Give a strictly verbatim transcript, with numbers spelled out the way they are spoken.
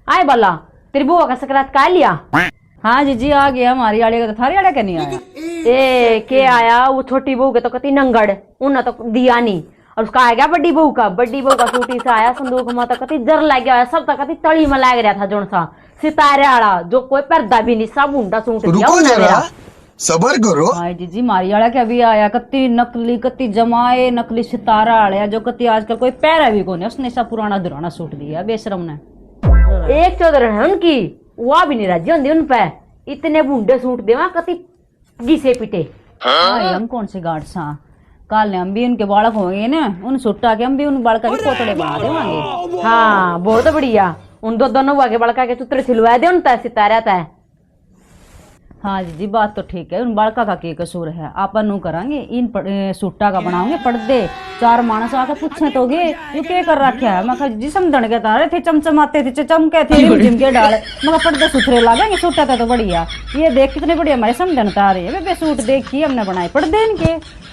आए बाला, तेरी बुआ का सकरात का लिया? हाँ जीजी, आ गया। हमारी आड़े का तो थारी आड़े का नहीं आया। ए, के आया? वो छोटी बहू के तो कती नंगड़, उन्हें तो दिया नहीं। और उसका आ गया बड़ी बहू का, बड़ी बहू का सूट इसा आया संदूक में, तो कती जर लग गया, सब तो कती तली में लग रहा था, जोन सा सितारे आला, जो कोई पर्दा भी नहीं, सब उंडा सूट दिया रुको उन्हें जरा, मेरा। सबर करो। हाय जीजी, मारी आला के अभी आया, कत्ती नकली, कत्ती जमाए, नकली सितारा आले, जो कत्ती आजकल कोई पहरा भी कोने, उसने सा पुराना दुराना सूट दिया बेशरम ने। एक चौधर है उनकी, वो भी नहीं राजी होंदी उन पे। इतने भूंडे सूट देवा, कत्ती घिसे पिटे। हाय, हम कौन से गार्ड सा? काल ने हम भी उनके बालक होंगे ना, उन सूटा के हम भी उन बालका के पोतड़े बना देवांगे। हाँ, बहुत बढ़िया। उन दो दोनों हुआ के बालका के चुतरे सिलवा दे उन तय सितारा तय। हाँ जीजी, बात तो ठीक है, उन बालका का के कसूर है? आपन नू करांगे, इन पड़-, ए, सूटा का बनाओगे पर्दे। चार मानस आके पूछे तो गे, "यू के कर रखा है?" मैं कहा, "जी समझण के तारे थे, चमचमाते थे, च-, चमके थे, रिमझिम के डाल।" मैं कहा, "पर्दे सुथरे लागेंगे, सूटा तो बढ़िया।" ये देख कितने बढ़िया हमारे समझण तारे है, बेबे सूट देखी हमने बनाए पर्दे इनके।